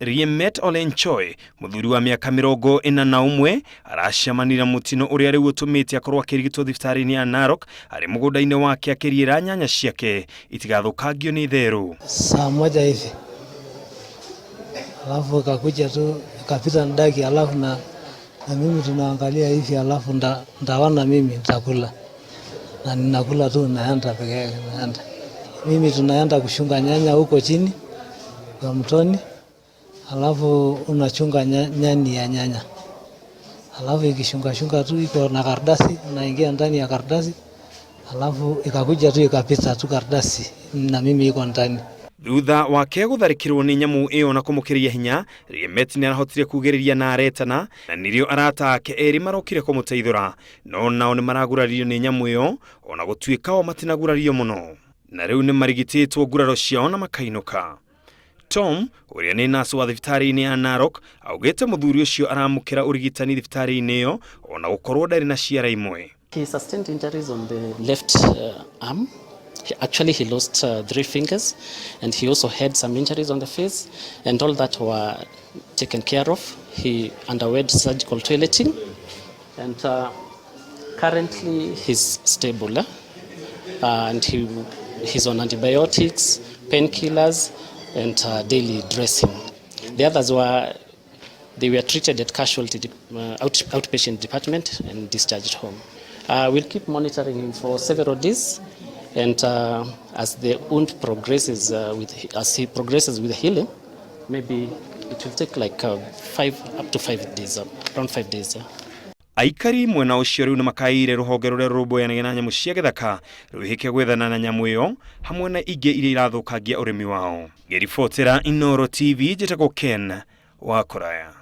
Riemet Olenchoi, mũthuri wa mĩaka 41, aracemanire na mũtino ũrĩa rĩu ũtũmĩte akorwo akĩrigitwo thibitarĩ-inĩ ya Narok arĩ mũgũnda-inĩ wake akĩriĩra nyanya ciake itigathũkangio nĩ therũ. Saa moja hivi alafu ikakuja tu ikapita ndaki, alafu na mimi tunaangalia hivi, alafu ndaona mimi nitakula na ninakula tu, naenda peke yake, naenda mimi, tunaenda kuchunga nyanya huko chini kwa mtoni, alafu unachunga nyani ya nyanya, alafu ikishunga shunga tu iko na karatasi, unaingia ndani ya karatasi, alafu ikakuja tu ikapita tu karatasi na mimi iko ndani. Thutha wake gũtharĩkĩrwo nĩ nyamũ ĩyo na kũmũkĩria hinya, Riemet nĩ arahotire kugĩrĩria na aretana na nĩrĩo arata ake erĩ marokire kũmũteithũra, no nao nĩ maraguraririo nĩ nyamũ ĩyo ona gũtuĩka o matinagurario mũno, na rĩu nĩ marigitĩtwo nguraro ciao na makainũka. Tom ũrĩa nĩ nurse wa thibitarĩ-inĩ ya Narok augĩte mũthuri ũcio aramũkĩra ũrigitani thibitarĩ-inĩ ĩyo ona gũkorwo ndarĩ na ciara imwe. He sustained injuries on the left arm. Actually, he lost three fingers, and he also had some injuries on the face, and all that were taken care of. He underwent surgical toileting, and currently he's stable, eh? And he's on antibiotics, painkillers, and daily dressing. The others were they were treated at casualty outpatient department and discharged home. We'll keep monitoring him for several days, and as the wound progresses, as he progresses with healing, maybe it will take like 5 up to 5 days, around 5 days. Yeah. Aikari mwena ũcio rĩu nĩ makaĩire rũhonge rũrĩa rũrũmbũyanagia na nyamũ cia gĩthaka rwĩhĩke gwethana na nyamũ ĩyo hamwe na ingĩ iria irathũkangia ũrĩmi wao. Ngĩribotera Inooro TV, njĩtagwo Ken wa Kũraya.